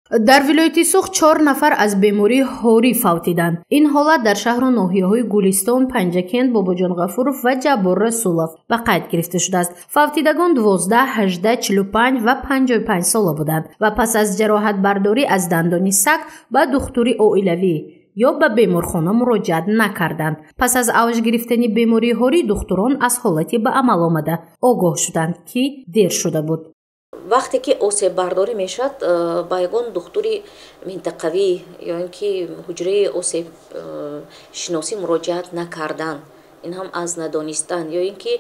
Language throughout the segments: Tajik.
Дар вилояти Суғд 4 нафар аз бемории ҳорӣ фавтиданд. Ин ҳолат дар шаҳру ноҳияҳои Гулистон, Панҷакент, Бобоҷон Ғафуров ва Ҷаббор Расулов ба қайд гирифта шудааст. Фавтидагон 12, 18, 45 ва 55 сола буданд ва пас аз ҷароҳатбардорӣ аз дандони саг ба духтури оилавӣ ё ба беморхона муроҷиат накарданд. Пас аз авҷ гирифтани бемории ҳорӣ духтурон аз ҳолати ба амал омада огоҳ шуданд, ки дер шуда буд. Вақте ки осеббардорӣ мешавад, ба ягон духтури минтақавӣ ё ин ки ҳуҷраи осебшиносӣ муроҷиат накардан, ин ҳам аз надонистан, ё ин ки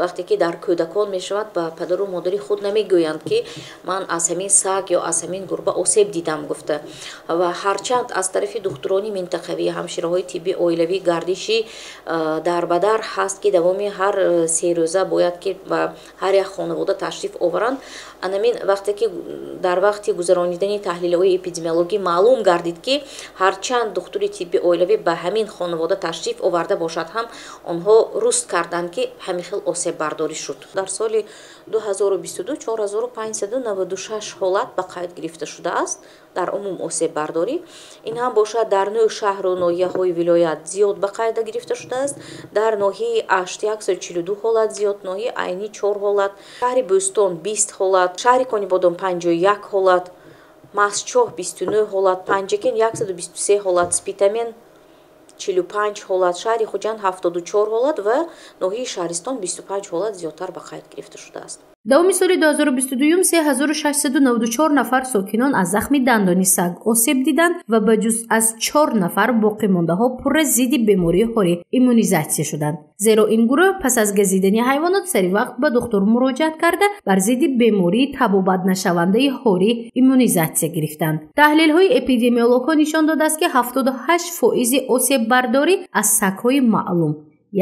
вақте ки дар кӯдакон мешавад, ба падару модари худ намегӯянд, ки ман аз ҳамин саг ё аз ҳамин гурба осеб дидам гуфта. Ва ҳарчанд аз тарафи духтурони минтақавӣ, ҳамшираҳои тибби оилавӣ гардиши дарбадар ҳаст, ки давоми ҳар 3 рӯза бояд ки ба ҳар як хонавода ташриф оваранд. Анамин вақте ки дар вақти гузаронидани таҳлилҳои эпидемиологӣ маълум гардид, ки ҳарчанд духтури тибби оилавӣ ба ҳамин хонавода ташриф оварда бошад ҳам, онҳо руст карданд, ки ҳамин хел осеббардорӣ шуд. Дар соли 2022 4596 ҳолат ба қайд гирифта шудааст дар умум осеббардорӣ. Ин ҳам бошад дар 9 шаҳру ноҳияҳои вилоят зиёд ба қайд гирифта шудааст. Дар ноҳияи Ашт 142 ҳолат зиёд, ноҳияи Айнӣ 4 ҳолат, шаҳри Бӯстон 20 ҳолат, шаҳри Конибодом 51 ҳолат, Мастчоҳ 29 ҳолат, Панҷакент 123 ҳолат, Спитамен 45 ҳолат, шаҳри Хуҷанд 74 ҳолат ва ноҳияи Шаҳристон 25 ҳолат зиёдтар ба қайд гирифта шудааст. Давоми соли 2022 3694 нафар сокинон аз захми дандони саг осеб диданд ва ба ҷуз аз 4 нафар боқимондаҳо пурра зидди бемории ҳорӣ иммунизатсия шуданд. Зеро ин гурӯҳ пас аз газидани ҳайвонот сари вақт ба духтур муроҷиат карда бар зидди бемории табобатнашавандаи ҳорӣ иммунизатсия гирифтанд. Таҳлилҳои эпидемиологҳо нишон додааст, ки 78% осеббардорӣ аз сагҳои маълум,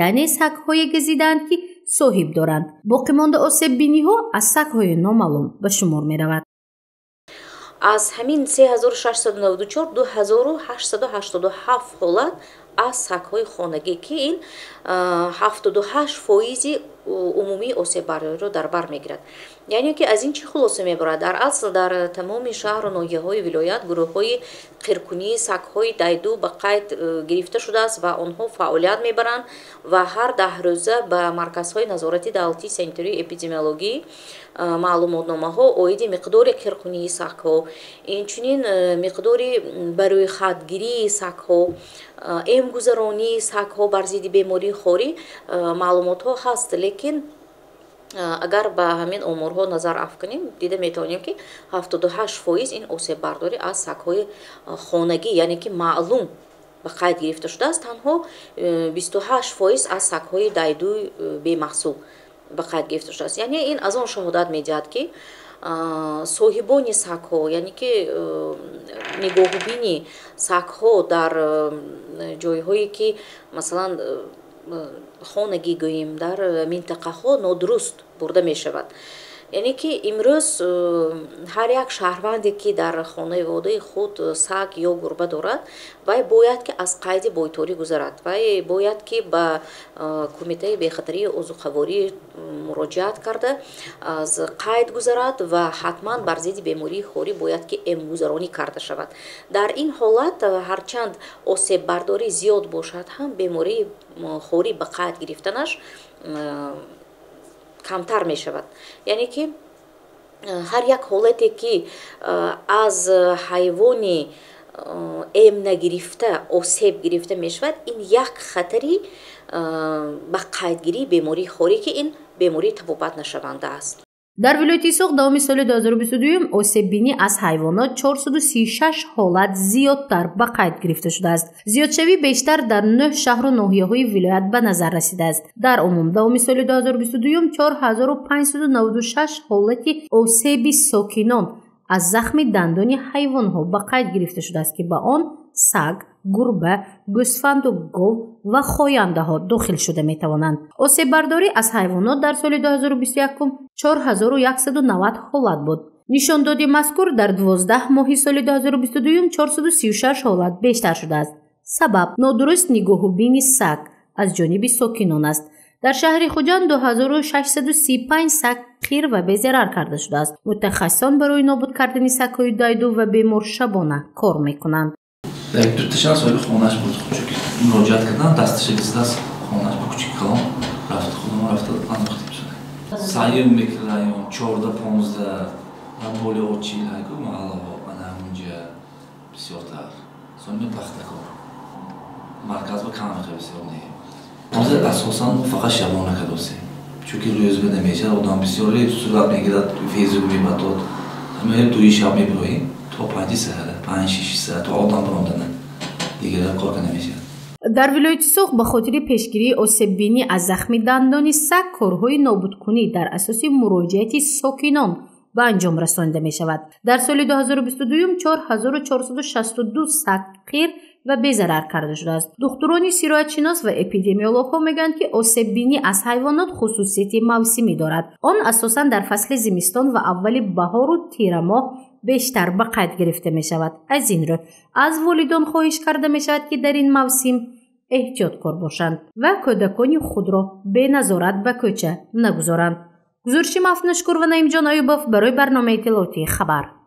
яъне сагҳое газидаанд, ки соҳиб доранд. Боқимонда осеббиниҳо аз сагҳои номаълум ба шумор меравад. Аз ҳамин 3694 2887 ҳолат аз сагҳои хонагӣ, ки ин 78% умумии осеббардориро дар бар мегирад. Яъне ки аз ин чӣ хулоса мебарад? Дар асл дар тамоми шаҳру ноҳияҳои вилоят гурӯҳҳои қиркунии сагҳои дайду ба қайд гирифта шудааст ва онҳо фаъолият мебаранд ва ҳар 10 рӯза ба марказҳои назорати давлатии санитарию эпидемиологӣ маълумотномаҳо оиди миқдори қиркунии сагҳо, инчунин миқдори барӯйхатгирии сагҳо, эмгузаронии сагҳо бар зидди бемории хорӣ маълумотҳо ҳаст. Лекин агар ба ҳамин оморҳо назар афканем, дида метавонем, ки 78% ин осеббардорӣ аз сагҳои хонагӣ, яъне ки маълум ба қайд гирифта шудааст. Танҳо 28% аз сагҳои дайдуи бемаҳсул ба қайд гирифта шудааст. Яъне ин аз он шаҳодат медиҳад, ки соҳибони сагҳо, яъне ки нигоҳубини сагҳо дар ҷойҳое ки масалан хонагӣ гӯем, дар минтақаҳо нодуруст бурда мешавад. Яъне ки имрӯз ҳар як шаҳрванде, ки дар хонаводаи худ саг ё гурба дорад, вай бояд ки аз қайди бойторӣ гузарад, вай бояд ки ба кумитаи бехатарии озуқаворӣ муроҷиат карда аз қайд гузарад ва ҳатман бар зидди бемории хорӣ бояд ки эмгузаронӣ карда шавад. Дар ин ҳолат ҳарчанд осеббардорӣ зиёд бошад ҳам, бемории хорӣ ба қайд гирифтанаш камтар мешавад. Яъне ки ҳар як ҳолате ки аз ҳайвони эм нагирифта осеб гирифта мешавад, ин як хатари ба қайдгирии бемории хорӣ, ки ин бемории табобатнашаванда аст. Дар вилояти Суғд давоми соли 2022 осеббинӣ аз ҳайвонот 436 ҳолат зиёдтар ба қайд гирифта шудааст. Зиёдшавӣ бештар дар 9 шаҳру ноҳияҳои вилоят ба назар расидааст. Дар умум давоми соли 2022 4596 ҳолати осеби сокинон аз захми дандони ҳайвонҳо ба қайд гирифта шудааст, ки ба он саг, гурба, гӯсфанду гов ва хояндаҳо дохил шуда метавонанд. Осеббардорӣ аз ҳайвонот дар соли 2021 4190 ҳолат буд. Нишондоди мазкур дар 12 моҳи соли 2022 436 ҳолат бештар шудааст. Сабаб нодуруст нигоҳубини саг аз ҷониби сокинон аст. Дар шаҳри Хуҷанд 2635 саг қир ва безарар карда шудааст. Мутахассисон барои нобуд кардани сагҳои дайду ва бемор шабона кор мекунанд. Як дуташан соҳиби хонааш буд, чунки муроҷиат кардан, дасташа гиздаст, хонааш ба кучики калон рафт, худам рафта андохтем шуда. Саюм микрорайон, 14, 15 боли очил ҳайку маҳаллаҳо, ана ҳамунҷа бисёртар. Сони Пахтакор. Марказ ба кам бисёр не. Ҳозир асосан мо фақат шабона кадосем. Чунки рӯзба намешавад, одам бисёре сурат мегирад, фейсбук мебатод. Ҳама дуи шаб мебироем то 5 саҳара, 5-6 саҳар то одам баромадана. Дигар кор ка намешавад. Дар вилояти Суғд ба хотири пешгирии осеббинӣ аз захми дандони саг корҳои нобудкунӣ дар асоси муроҷиати сокинон ба анҷом расонида мешавад. Дар соли 2022 4462 саг қир ва безарар карда шудааст. Духтурони сироятшинос ва эпидемиологҳо мегӯянд, ки осеббинӣ аз ҳайвонот хусусияти мавсимӣ дорад. Он асосан дар фасли зимистон ва аввали баҳору тирамоҳ бештар ба қайд гирифта мешавад. Аз ин рӯ аз волидон хоҳиш карда мешавад, ки дар ин мавсим эҳтиёткор бошанд ва кӯдакони худро беназорат ба кӯча нагузоранд. Гузориши Мафнушкур ва Наимҷон Аюбов барои барномаи иттилоотии «Хабар».